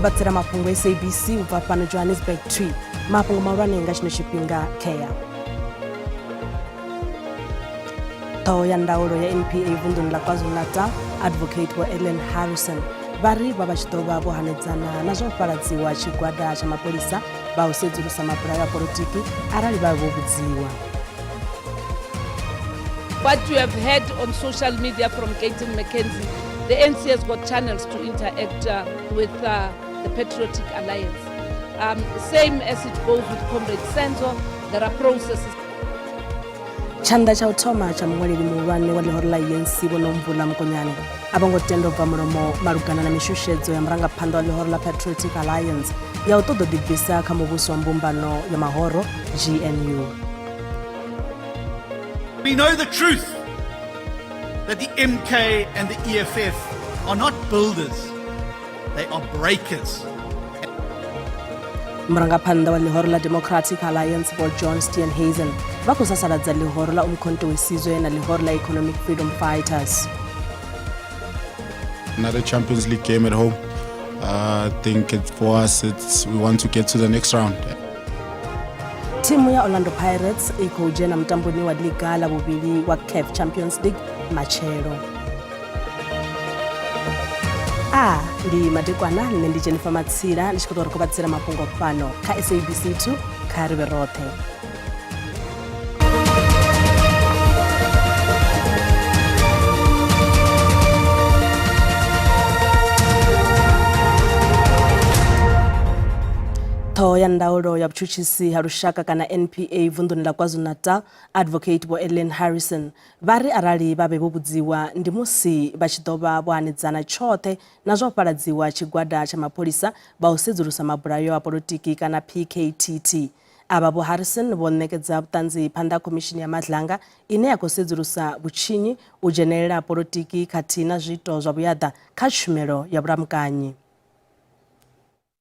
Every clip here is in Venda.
vhatsela mafhungo SABC u bva fhano Johannesburg 2. Mafhungo mahulwane nga tshino tshifhinga khea. Ṱhoho ya ndaulo ya NPA vunḓuni ḽa KwaZulu-Natal, Advocate Vho Ellen Harrison, vha ri vha vha tshi ḓo vha vho hanedzana na zwa u fhaladziwa tshigwada tsha mapholisa vha u sedzulusa mabulayo a polotiki arali vha vho vhudziwa. What you have heard on social media from Gayton McKenzie, the NC has got channels to interact with the Patriotic Alliance. Same as it goes with Comrade Senzo, there are processes. Tshanḓa tsha u thoma tsha muṅwaleli muhulwane wa ḽihoro ḽa ANC Vho Nomvula Mokonyane a vho ngo tenda u bva mulomo malugana na mishushedzo ya murangaphanḓa wa ḽihoro ḽa Patriotic Alliance ya u ṱoḓa u ḓibvisa kha muvhuso wa mbumbano ya mahoro GNU. We know the truth that the MK and the EFF are not builders, they are breakers. Murangaphanḓa wa ḽihoro ḽa Democratic Alliance Vho John Steenhuisen vha khou sasaladza ḽihoro ḽa Umkhonto we Sizwe na ḽihoro ḽa Economic Freedom Fighters. Another Champions League game at home. I think it's for us, it's, we want to get to the next round. Thimu ya Orlando Pirates i khou dzhena mutamboni wa ḽiga ḽa vhuvhili wa CAF Champions League matshelo. A ndi madekwana nṋe ndi Jennifer Matsila ndi tshi khou tou ri khou vhatsila mafhungo fhano kha SABC 2 kha ri vhe roṱhe. Ṱhoho ya ndaulo ya vhutshutshisi ha lushaka kana NPA vunḓuni ḽa KwaZulu-Natal Advocate Vho Ellen Harrison vha ri arali vha vhe vho vhudziwa ndi musi vha tshi ḓo vha vho hanedzana tshoṱhe na zwa u fhaladziwa tshigwada tsha mapholisa vha u sedzulusa mabulayo a polotiki kana PKTT. Avha Vho Harrison vho ṋekedza vhuṱanzi phanḓa ha Khomishini ya Madlanga ine ya khou sedzulusa vhutshinyi, u dzhenelela ha polotiki khathihi na zwiito zwa vhuyaḓa kha tshumelo ya vhulamukanyi.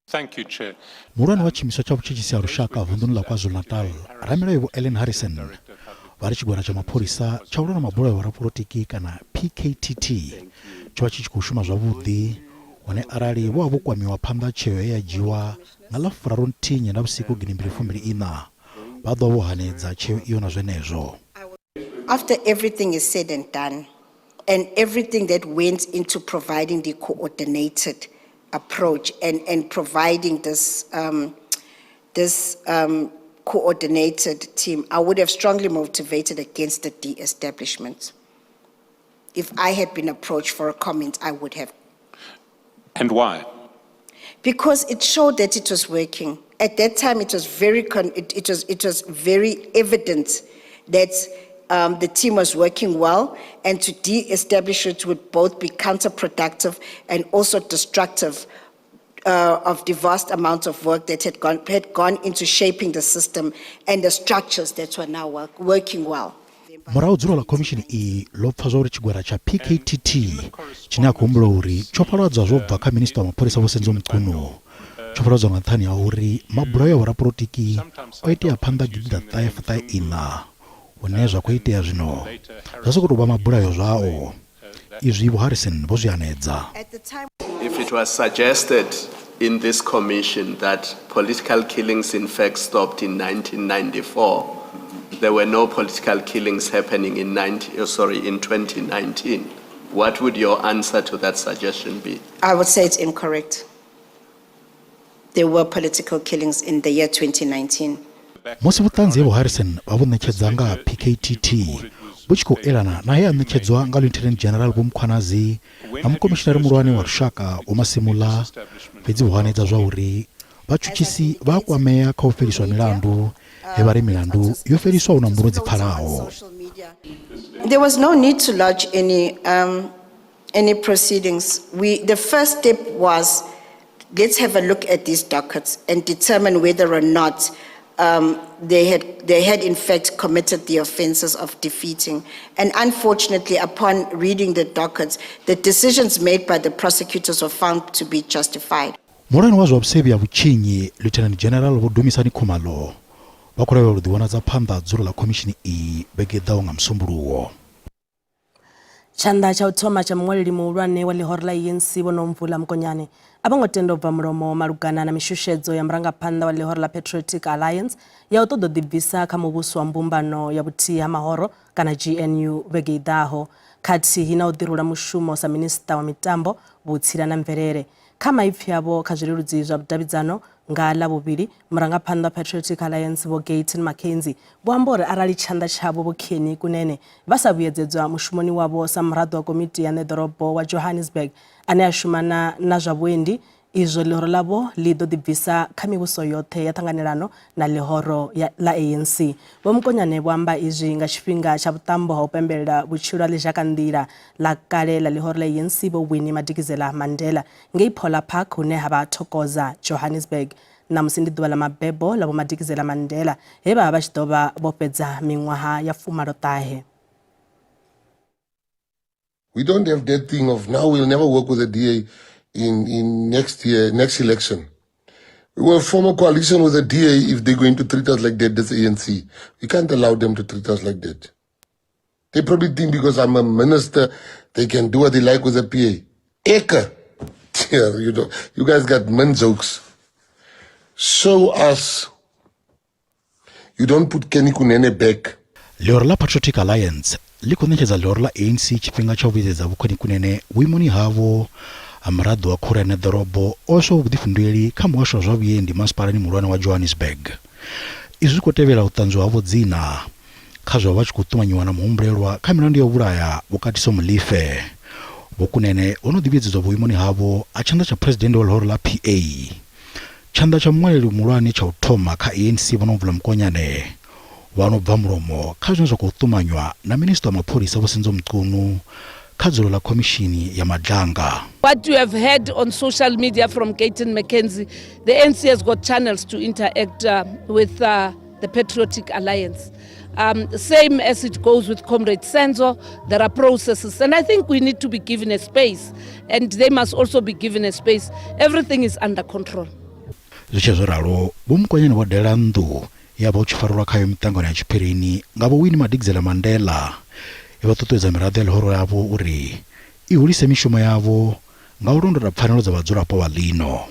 Thank you, Chair. Muhulwane wa tshiimiswa tsha vhutshutshisi ha lushaka vunḓuni ḽa KwaZulu-Natal, Ramilayo Vho Ellen Harrison, vha ri tshigwada tsha mapholisa tsha u lwa na mabulayo a vhorapolotiki kana PKTT tsho vha tshi tshi khou shuma zwavhuḓi hone arali vho vha vho kwamiwa phanḓa tsheo ye ya dzhiwa nga ḽa 31 Nyendavhusiku gidimbili fumbili iṋa, vha ḓo vha vho hanedza tsheo iyo na zwenezwo. After everything is said and done, and everything that went into providing the coordinated approach and, and providing this, um, this um, coordinated team, I would have strongly motivated against the de-establishment. If I had been approached for a comment, I would have. And why? Because it showed that it was working. At that time, it was very, con- it, it, was, it was very evident that um, the team was working well, and to de-establish it would both be counterproductive and also destructive of the vast amount of work that had gone, had gone into shaping the system and the structures that were now work, working well. Murahu dzulo ḽa khomishini iyi ḽo pfa zwauri tshigwada tsha PKTT tshine a khou humbula uri tsho fhaladzwa zwo bva kha minisiṱa wa mapholisa Vho Senzo Mchunu tsho fhaladzwa nga nṱhani ha uri mabulayo a vhorapolotiki o itea phanḓa gidiḓaṱahe fuṱahe iṋa hune zwa khou itea zwino zwa sokou tou vha mabulayo zwao. Izwi Vho Harrison vho zwi hanedza. If it was suggested in this commission that political killings in fact stopped in 1994, there were no political killings happening in 19, oh, sorry, in 2019. What would your answer to that suggestion be? I would say it's incorrect. There were political killings in the year 2019. Musi vhuṱanzi he Vho Harrison vha vhu ṋetshedza nga ha PKTT vhu tshi khou elana na he ha ṋetshedzwa nga Lieutenant General Vho Mkhwanazi na Mukomishinari Muhulwane wa Lushaka Vho Masemola, fhedzi vho hanedza zwa uri vhatshutshisi vha a kwamea kha u fheliswa ha milandu he vha ri milandu yo fheliswa hu na mbuno dzi pfalaho. There was no need to lodge any, um, any proceedings. We, the first step was let's have a look at these dockets and determine whether or not um, they, had, they had in fact committed the offenses of defeating. And unfortunately, upon reading the dockets, the decisions made by the prosecutors were found to be justified. Muhulwane wa zwa vhusevhi ha vhutshinyi, Lieutenant General Vho Dumisani Khumalo, vha khou lavhelelwa u ḓivhonadza phanḓa ha dzulo ḽa khomishini iyi vhege i ḓaho nga Musumbuluwo. Tshanḓa tsha u thoma tsha muṅwaleli muhulwane wa ḽihoro ḽa ANC Vho Nomvula Mokonyane a vho ngo tenda u bva mulomo malugana na mishushedzo ya murangaphanḓa wa ḽihoro ḽa Patriotic Alliance ya u ṱoḓa u ḓibvisa kha muvhuso wa mbumbano ya vhuthihi ha mahoro kana GNU vhege i ḓaho khathihi na u ḓirula mushumo sa minisiṱa wa mitambo, vhutsila na mvelele. Kha maipfi avho kha zwileludzi zwa vhudavhidzano nga Ḽavhuvhili, murangaphanḓa wa Patriotic Alliance Vho Gayton McKenzie vho amba uri arali tshanḓa tshavho Vho Kenny Kunene vha sa vhuyedzedzwa mushumoni wavho sa muraḓo wa komiti ya ṋeḓorobo wa Johannesburg ane a shumana na zwa vhuendi, izwo ḽihoro ḽavho ḽi ḓo ḓibvisa kha mivhuso yoṱhe ya ṱhanganelano na ḽihoro ḽa ANC. Vho Mokonyane vho amba izwi nga tshifhinga tsha vhuṱambo ha u pembelela vhutshilo ha ḽizhakanḓila ḽa kale ḽa ḽihoro ḽa ANC Vho Winnie Madikizela Mandela ngei Phola Park hune ha vha Thokoza, Johannesburg. Ṋamusi ndi ḓuvha ḽa mabebo ḽa Vho Madikizela Mandela he vha vha vha tshi ḓo vha vho fhedza miṅwaha ya fumaloṱahe. We don't have that thing of now we'll never work with the DA in, in next year, next election. We will form a coalition with the DA if they're going to treat us like that, that's ANC. We can't allow them to treat us like that. They probably think because I'm a minister, they can do what they like with the PA. Eke. Yeah, you know, you guys got men jokes. Show us you don't put Kenny Kunene back. Ḽihoro ḽa Patriotic Alliance ḽi khou ṋetshedza ḽihoro ḽa ANC tshifhinga tsha u vhuyedzedza Vho Kenny Kunene vhuimoni havho ha muraḓo wa khoro ya ṋeḓorobo o iswaho vhuḓifhinduleli kha muhasho wa zwa vhuendi masipalani muhulwane wa Johannesburg. Izwi zwi khou tevhela u ṱanzwiwa havho dzina kha zwa vha tshi khou ṱumanyiwa na muhumbulelwa kha milandu ya u vhulaya Vho Katiso Molefe. Vho Kunene vho no ḓi vhuyedzedzwa vhuimoni havho ha tshanḓa tsha phresidennde wa ḽihoro ḽa PA. Tshanḓa tsha muṅwaleli muhulwane tsha u thoma kha ANC Vho Nomvula Mokonyane vha no bva mulomo kha zwine zwa khou ṱumanywa na Minisiṱa wa Mapholisa Vho Senzo Mchunu kha dzulo ḽa Khomishini ya Madlanga. What you have heard on social media from Gayton McKenzie, the ANC has got channels to interact uh, with uh, the Patriotic Alliance. Um, same as it goes with Comrade Senzo, there are processes, and I think we need to be given a space, and they must also be given a space. Everything is under control. Zwi tshi zwo ralo, Vho Mokonyane vho dalela nnḓu ye ha vha hu tshi farelwa khayo miṱangano ya tshiphirini nga Vho Winnie Madikizela Mandela, ye vha ṱuṱuwedza miraḓo ya ḽihoro ḽavho uri i hulise mishumo yavho nga u londola pfanelo dza vhadzulapo vha ḽino.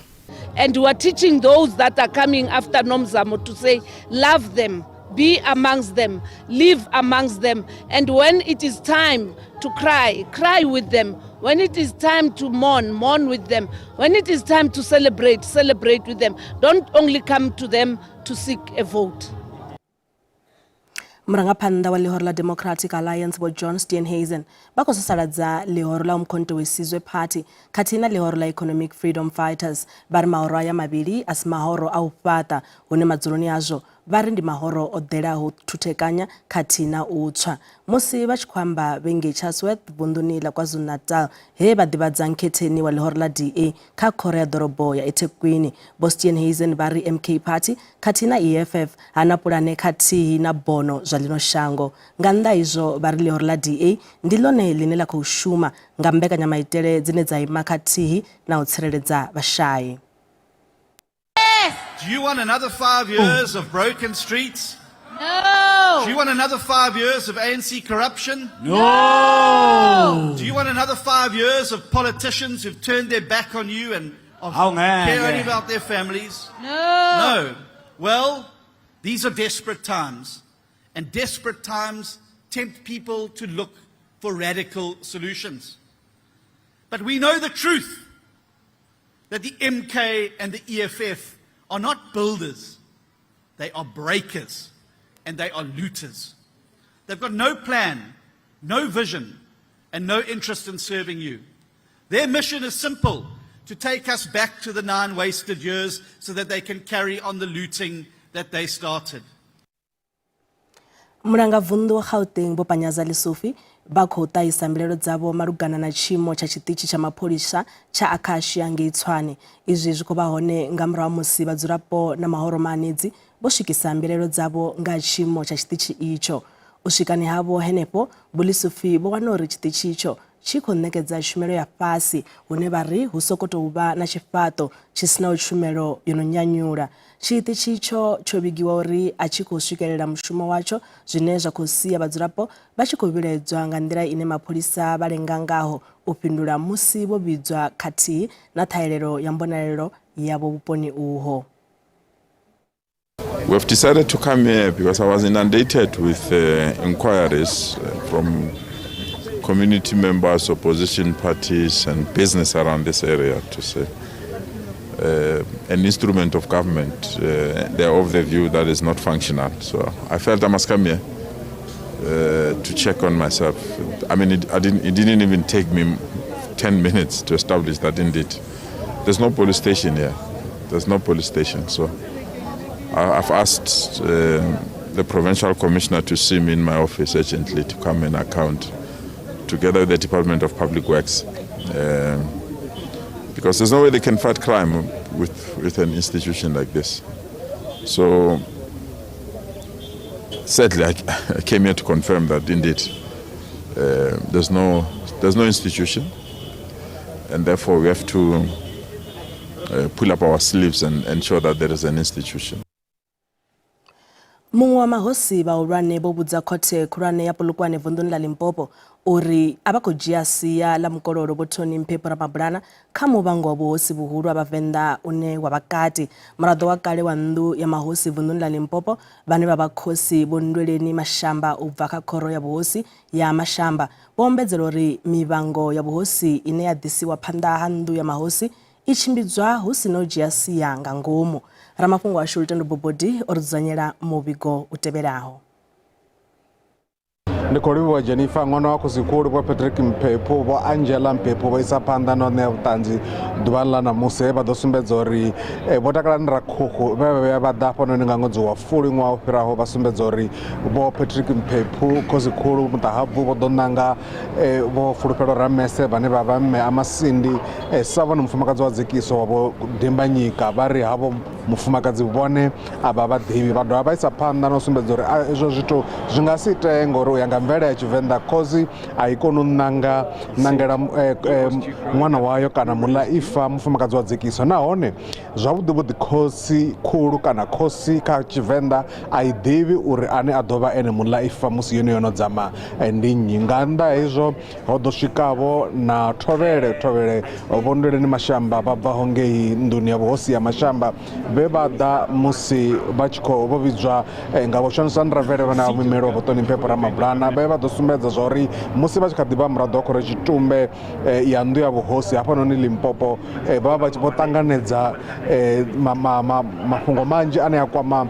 And we are teaching those that are coming after Nomzamo to say, love them, be amongst them, live amongst them. And when it is time to cry, cry with them. When it is time to mourn, mourn with them. When it is time to celebrate, celebrate with them. Don't only come to them to seek a vote. Murangaphanḓa wa ḽihoro ḽa Democratic Alliance Vho John Steenhuisen vha khou sasaladza ḽihoro ḽa Umkhonto we Sizwe Party khathihi na ḽihoro ḽa Economic Freedom Fighters vha ri mahoro aya mavhili a si mahoro a u fhaṱa hune madzuloni azwo vha ri ndi mahoro o ḓelaho u thuthekanya khathihi na u tswa. Musi vha tshi khou amba vhe ngei Chatsworth vunḓuni ḽa KwaZulu-Natal he vha ḓivhadza nkhetheni wa ḽihoro ḽa DA kha khoro ya ḓorobo ya eThekwini, Vho Steenhuisen vha ri MK Party khathihi na EFF ha na pulane khathihi na bono zwa ḽino shango. Nga nnḓa ha izwo vha ri ḽihoro ḽa DA ndi ḽone ḽine ḽa khou shuma nga mbekanyamaitele dzine dza ima khathihi na u tsireledza vhashai. Do you want another five years of broken streets? No. Do you want another five years of ANC corruption? No. Do you want another five years of politicians who've turned their back on you and of Hawu ngeke. care only about their families? No. No. Well, these are desperate times. And desperate times tempt people to look for radical solutions. But we know the truth that the MK and the EFF are not builders, they are breakers and they are looters. They've got no plan, no vision, and no interest in serving you. Their mission is simple to take us back to the nine wasted years so that they can carry on the looting that they started. Mulangavunḓu wa Gauteng Vho Panyaza Lesufi vha khou ṱahisa mbilaelo dzavho malugana na tshiimo tsha tshiṱitshi tsha mapholisa tsha Acacia ngei Tshwane. Izwi zwi khou vha hone nga murahu ha musi vhadzulapo na mahoro mahanedzi vho swikisa mbilaelo dzavho nga ha tshiimo tsha tshiṱitshi itsho. U swikani havho henefho, Vho Lesufi vho wana uri tshiṱitshi itsho tshi khou ṋekedza tshumelo ya fhasi hune vha ri hu sokou tou vha na tshifhaṱo tshi sinaho tshumelo yo no nyanyula. Tshiṱitshi itsho tsho vhigiwa uri a tshi khou swikelela mushumo watsho zwine zwa khou sia vhadzulapo vha tshi khou vhilaedzwa nga nḓila ine mapholisa vha lenga ngaho u fhindula musi vho vhidzwa khathihi na ṱhahelelo ya mbonalelo yavho vhuponi uho. We have decided to come here because I was inundated with uh, inquiries uh, from community members, opposition parties, and business around this area to say uh, an instrument of government. Uh, they're of the view that is not functional. So I felt I must come here uh, to check on myself. I mean, it, I didn't, it didn't even take me 10 minutes to establish that indeed there's no police station here. There's no police station. So I, have asked uh, the provincial commissioner to see me in my office urgently to come and account together with the Department of Public Works. Um, because there's no way they can fight crime with, with an institution like this. So, sadly, I, I came here to confirm that indeed uh, there's, no, there's no institution, and therefore we have to uh, pull up our sleeves and ensure that there is an institution. Muṅwe wa mahosi vhahulwane vho vhudza khothe khulwane ya Polokwane vunḓuni ḽa Limpopo uri a vha khou dzhia sia ḽa mukololo Vho Tony Mphephu Ramabulana kha muvhango wa vhuhosi vhuhulu ha Vhavenḓa une wa vha kati. Muraḓo wa kale wa nnḓu ya mahosi vunḓuni ḽa Limpopo vhane vha vha khosi Vho Nndweleni Mashamba u bva kha khoro ya vhuhosi ya Mashamba vho ombedzela uri mivhango ya vhuhosi ine ya ḓisiwa phanḓa ha nnḓu ya mahosi i tshimbidzwa hu si na u dzhia sia nga ngomu. Ramafhungo washu Lutendo Bobodi o ri dzudzanyela muvhigo u tevhelaho. Ndi khou livhuwa Jennifer, ṅwana wa khosi-khulu Vho Patrick Mphephu, Vho Angela Mphephu vho isa phanḓa na u ṋea vhuṱanzi ḓuvha ḽa ṋamusi he vha ḓo sumbedza uri eh, Vho Takalani Rakhuhu vhe vha vhuya vha ḓa hafhanoni nga ṅwedzi wa Fulwi ṅwaha u fhiraho vha sumbedza uri Vho Patrick Mphephu khosi-khulu muṱahabvu vho ḓo ṋanga eh, Vho Fulufhelo Ramese vhane vha vha mme a Masindi eh, sa vhone mufumakadzi wa dzekiso wa Vho Dimbanyika vha ri havho mufumakadzi vhone a vha vha ḓivhi. Vha dovha vha isa phanḓa na u sumbedza uri izwo zwithu zwi nga si itee ngori u ya nga mvele ya Tshivenḓa khosi a i koni u ṋanga ṋangela ṅwana wayo kana muḽaifa mufumakadzi wa dzekiso nahone zwavhuḓi vhuḓi khosi khulu kana khosi kha Tshivenḓa a i ḓivhi uri ane a ḓo vha ene muḽaifa musi yone yo no dzama ndi nnyi. Nga nnḓa ha izwo Ho ḓo swikavho na Thovhele Thovhele Vho Ndweleni Mashamba vha bvaho ngei nḓuni ya vhuhosi ya Mashamba vhe vha ḓa musi vha tshi khou vho vhidzwa eh, nga Vho Shonisani Ravele vhane vha muimeli wa Vho Toni Mphephu Ramabulana vhe vha ḓo sumbedza zwa uri musi vha tshi kha ḓi vha muraḓo wa khorotshitumbe eh, ya nnḓu ya vhuhosi hafhanoni Limpopo eh, vha vha vho ṱanganedza ma, ma, ma, mafhungo manzhi ane a kwama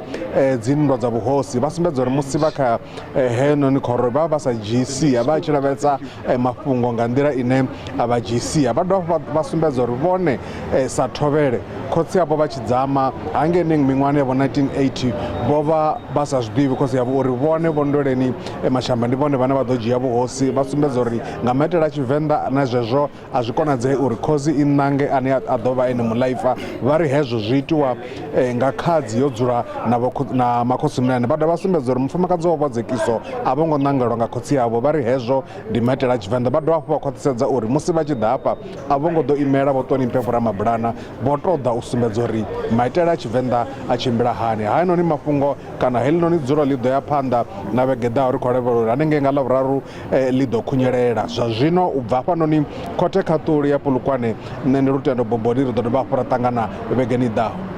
dzinndwa dza vhuhosi vha sumbedza uri musi vha kha Eh, heinoni khoro vha vha sa dzhii sia vha tshi lavhelesa eh, mafhungo nga nḓila ine a vha dzhii sia vha dovha vha sumbedza uri vhone eh, sa thovhele khotsi avho vha tshi dzama hangeini miṅwahani ya vho 1980 vho vha vha sa zwi ḓivhi khotsi avho uri vhone vho Ndweleni Mashamba ndi vhone vhane vha ḓo dzhia vhuhosi vha sumbedza uri nga maitele a Tshivenḓa na zwezwo A zwi konadzei uri khosi i ṋange ane a ḓo vha ene muḽaifa. Vha ri hezwo zwi itiwa nga khadzi yo dzula na na makhotsimunene. Vha dovha vha sumbedza uri mufumakadzi wavho wa dzekiso a vho ngo ṋangelwa nga khotsi avho. Vha ri hezwo ndi maitele a Tshivenḓa. Vha dovha hafhu vha khwaṱhisedza uri musi vha tshi ḓa hafha a vho ngo ḓo imela Vho Toni Mphephu Ramabulana, vho tou ḓa u sumbedza uri maitele a Tshivenḓa a tshimbila hani. Hayanoni mafhungo kana heḽinoni dzulo ḽi ḓo ya phanḓa na vhege ḓaho. Ri khou lavhelela uri hanengei nga Ḽavhuraru ḽi ḓo khunyelela. Zwa zwino u bva hafhanoni khothe khaṱuli ya Polokwane, nṋe ndi Lutendo Bobodi, ri ḓo dovha hafhu ra ṱangana vhegeni i ḓaho.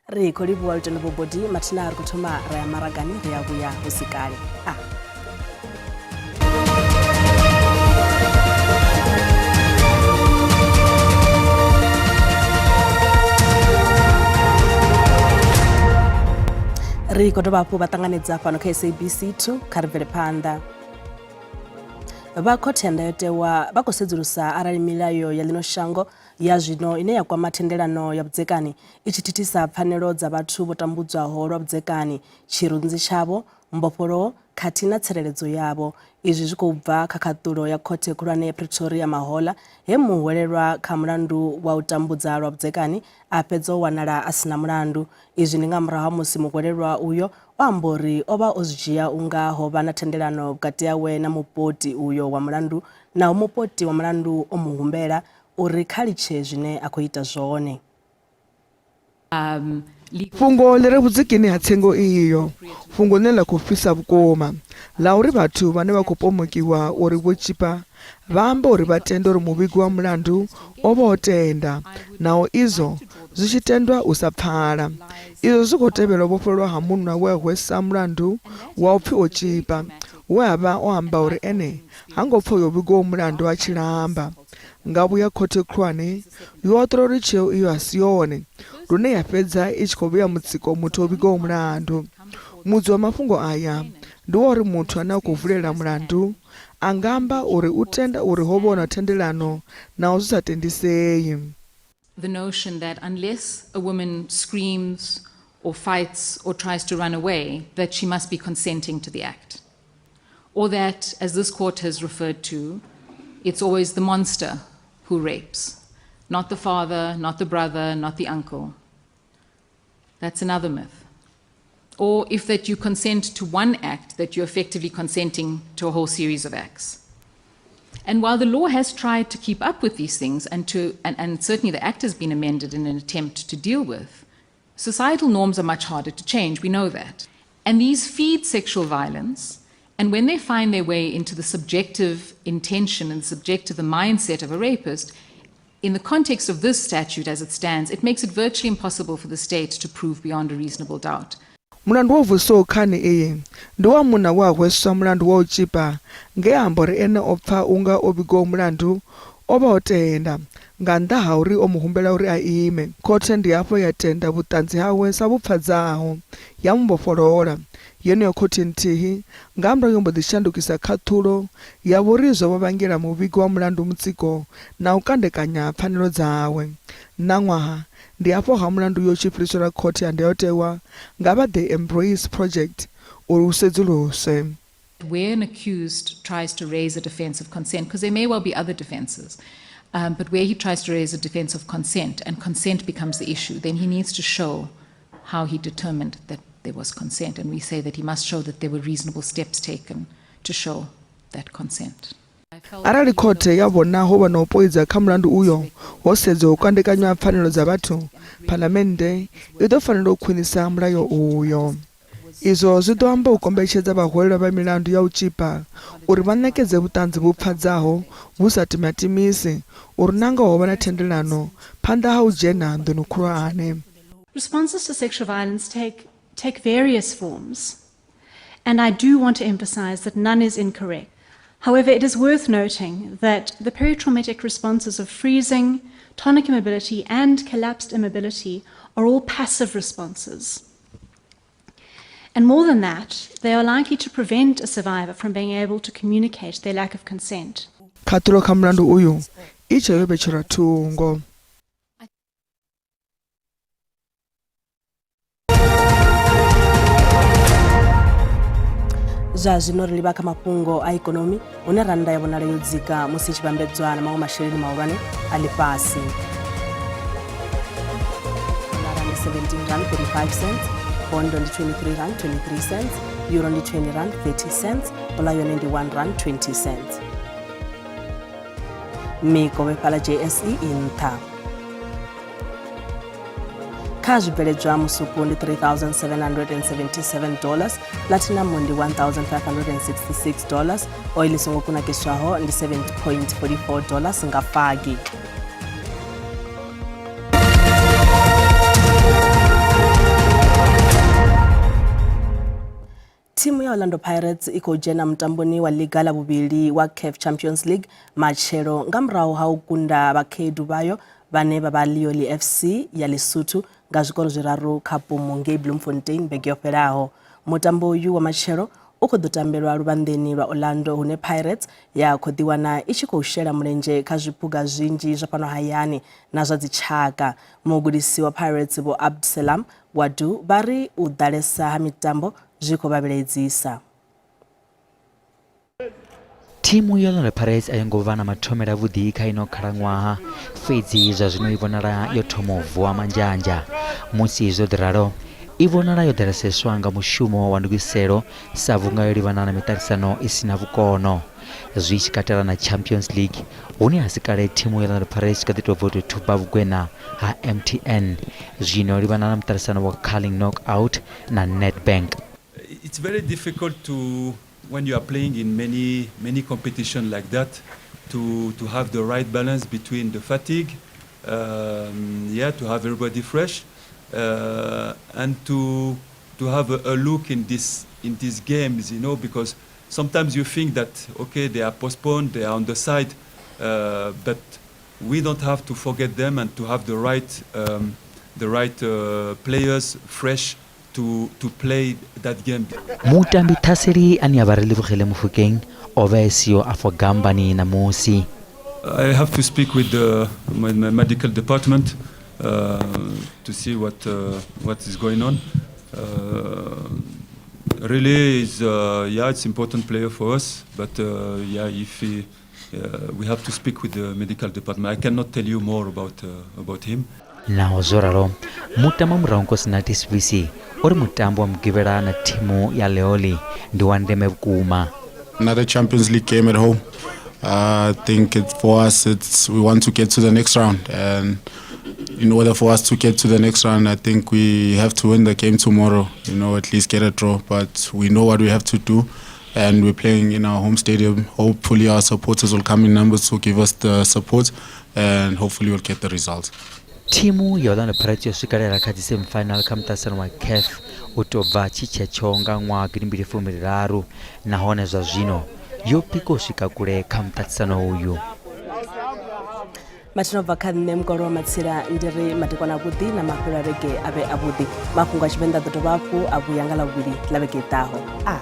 Ri khou livhuwa Lutendo Bobodi, mathina ri khou thoma ra ya maragani ri a vhuya hu si kale. A. Ri khou dovha hafhu vha ṱanganedza fhano kha SABC 2 kha ri bvele phanḓa. Vha khothe ya ndayotewa vha khou sedzulusa arali milayo ya ḽino shango ya zwino ine ya kwama thendelano ya vhudzekani i tshi thithisa pfanelo dza vhathu vho tambudzwaho lwa vhudzekani, tshirunzi tshavho, mbofholowo khathihi na tsireledzo yavho. Izwi zwi khou bva kha khaṱulo ya Khothe Khulwane ya Pretoria mahoḽa he muhwelelwa kha mulandu wa u tambudza lwa vhudzekani a fhedza o wanala a si na mulandu. Izwi ndi nga murahu ha musi muhwelelwa uyo o amba uri o vha o zwi dzhia u nga ho vha na thendelano vhukati hawe na mupoti uyo wa mulandu naho mupoti wa mulandu o mu humbela uri kha litshe zwine a khou ita zwone. Fhungo ḽi re vhudzikini ha tsengo iyo, fhungo ḽine ḽa khou fhisa vhukuma, ḽa uri vhathu vhane vha khou pomokiwa uri vho tzhipa vha amba uri vha tenda uri muvhigi wa mulandu o vha o tenda, naho izwo zwi tshi tendwa u sa pfala. Izwo zwi khou tevhela u vhofhololwa ha munna we a hwesa mulandu wa u pfi o tzhipa, we a vha o amba uri ene ha ngo pfa uyo muvhigo wa mulandu a tshi lamba. Ngavhuya khothe khulwane yo haṱula uri tsheo iyo a si yone, lune ya fhedza i tshi khou vhea mutsiko muthu o vhigaho mulandu. Mudzi wa mafhungo aya ndi wa uri muthu ane a khou vulela mulandu a nga amba uri u tenda uri ho vha hu na thendelano naho zwi sa tendisei. The notion that unless a woman screams or fights or tries to run away, that she must be consenting to the act. Or that, as this court has referred to, it's always the monster who rapes, not the father, not the brother, not the uncle. That's another myth. Or if that you consent to one act, that you're effectively consenting to a whole series of acts. And while the law has tried to keep up with these things, and, to, and, and certainly the Act has been amended in an attempt to deal with, societal norms are much harder to change, we know that. And these feed sexual violence, and when they find their way into the subjective intention and subjective the mindset of a rapist, in the context of this statute as it stands, it makes it virtually impossible for the state to prove beyond a reasonable doubt. Mulandu wo vusaho khani iyi ndi wa munna we a hweswa mulandu wa u tzhipa nge a amba uri ene o pfa u nga o vhigiwaho mulandu o vha o tenda, nga nnḓa ha uri o mu humbela uri a ime. Khothe ndi hafho ya tenda vhuṱanzi hawe sa vhu pfadzaho, ya mu vhofholola. Yeneyo khothe nthihi nga murahu yo mbo ḓi shandukisa khaṱhulo ya vho ri zwo vha vhangela muvhigi wa mulandu mutsiko na u kandekanya pfanelo dzawe. Ṋaṅwaha, ndi hafho ha mulandu uyo u tshi fhiriselwa khothe ya ndayotewa nga vha The Embrace Project uri u sedzuluswe. Where an accused tries to raise a defense of consent, because there may well be other defenses, um, but where he tries to raise a defense of consent and consent becomes the issue, then he needs to show how he determined that there was consent. And we say that he must show that there were reasonable steps taken to show that consent. Arali khothe ya vhona ho vha na u poidza kha mulandu uyo ho sedzwa u kandekanywa ha pfanelo dza vhathu, Phalamennde i ḓo fanela u khwinisa mulayo uyo. Izwo zwi ḓo amba u kombetshedza vhahwelelwa vha milandu ya u tzhipa uri vha ṋekedze vhuṱanzi vhu pfadzaho vhu sa timatimisi uri nangoho ho vha na thendelano phanḓa ha u dzhena nḓuni khulwane. Responses to sexual violence take, take various forms, and I do want to emphasize that none is incorrect. However, it is worth noting that the peritraumatic responses of freezing, tonic immobility, and collapsed immobility are all passive responses. And more than that, they are likely to prevent a survivor from being able to communicate their lack of consent. Khaṱhulo kha mulandu uyu i tshe yo vhetshelwa thungo. Zwa zwino ri livha kha mafhungo a ikonomi hune rannda ya vhonala yo dzika musi i tshi vhambedzwa na maṅwe masheleni mahulwane a ḽifhasi. Dolara ndi 17 rand 35 cents, bondo ndi 23 rand 23 cents, euro ndi 20 rand 30 cents, dola yone ndi 1 rand 20 cents. Mikovhe fhaḽa JSE i nṱha. Kha zwibveledzwa musuku ndi 3777 dollars, platinum ndi 1566 dollars, oil i songo kunakiswaho ndi 7.44 dollars nga fagi. Thimu ya Orlando Pirates i khou dzhena mutamboni wa ḽiga ḽa vhuvhili wa CAF Champions League matshelo nga murahu ha u kunda vhakhaedu vhayo vhane vha vha Lioli FC ya Lesotho nga zwikoro zwiraru kha Pumu ngei Bloemfontein vhege yo fhelaho. Mutambo uyu wa matshelo u khou ḓo tambelwa luvhanḓeni lwa Orlando hune Pirates ya khou ḓiwana i tshi khou shela mulenzhe kha zwiphuga zwinzhi zwa fhano hayani na zwa dzitshaka. Mugudisi wa Pirates Vho Abdeslam Ouaddou vha ri u ḓalesa ha mitambo zwi khou vha vhilaedzisa. Thimu ya Orlando Pirates a yo ngo vha na mathomele avhuḓi kha ino khalaṅwaha, fhedzi zwa zwino i vhonala yo thoma u vuwa manzhanzha. Musi zwo ḓi ralo, i vhonala yo ḓaleseswa nga mushumo wa ndugiselo sa vhunga yo livhana na miṱaṱisano i si na vhukono, zwi tshi katela na Champions League hune ha si kale thimu ya Orlando Pirates kha ḓi tou bva u tou thuba vhugwena ha MTN zwino yo livhana na muṱaṱisano wa Carling Knockout na Nedbank. It's very difficult to when you are playing in many many competition like that to to have the right balance between the fatigue um, yeah to have everybody fresh uh, and to to have a, a look in this in these games you know because sometimes you think that okay they are postponed they are on the side uh, but we don't have to forget them and to have the right um, the right uh, players fresh to, to play that game. Mutambi ṱhaseli ane a vha Relebogile Mofokeng o vha e siho afho gambani ṋamusi. I have to speak with the my, my medical department uh, to see what uh, what is going on. Uh, really is uh, yeah, it's important player for us, but uh, yeah, if he, uh, we have to speak with the medical department. I cannot tell you more about uh, about him. Naho zwo ralo, mutama murahu Nkosinathi Sibisi o ri mutambo wa Mugivhela na thimu ya Leoli ndi wa ndeme vhukuma. Another Champions League game at home. I think it's for us, it's we want to get to the next round, and in order for us to get to the next round, I think we have to win the game tomorrow. You know, at least get a draw. But we know what we have to do, and we're playing in our home stadium. Hopefully, our supporters will come in numbers to give us the support, and hopefully, we'll get the result. Thimu ya Orlando Pirates yo swikelela kha dzi semi-final kha muṱaṱisano wa CAF u tou bva tshi tshetsho nga ṅwaha gidimbili fumili raru nahone zwa zwino yo pika u swika kule kha muṱaṱisano uyu. Mathina ubva kha nṋe mukolo wa matsila ndi ri madekwana avhuḓi na mafhelo a vhege a vhe avhuḓi. Mafhungo a Tshivenḓa ḓo dovha hafhu a vhuya nga ḽavhuvhili ḽa vhege i ḓaho. A.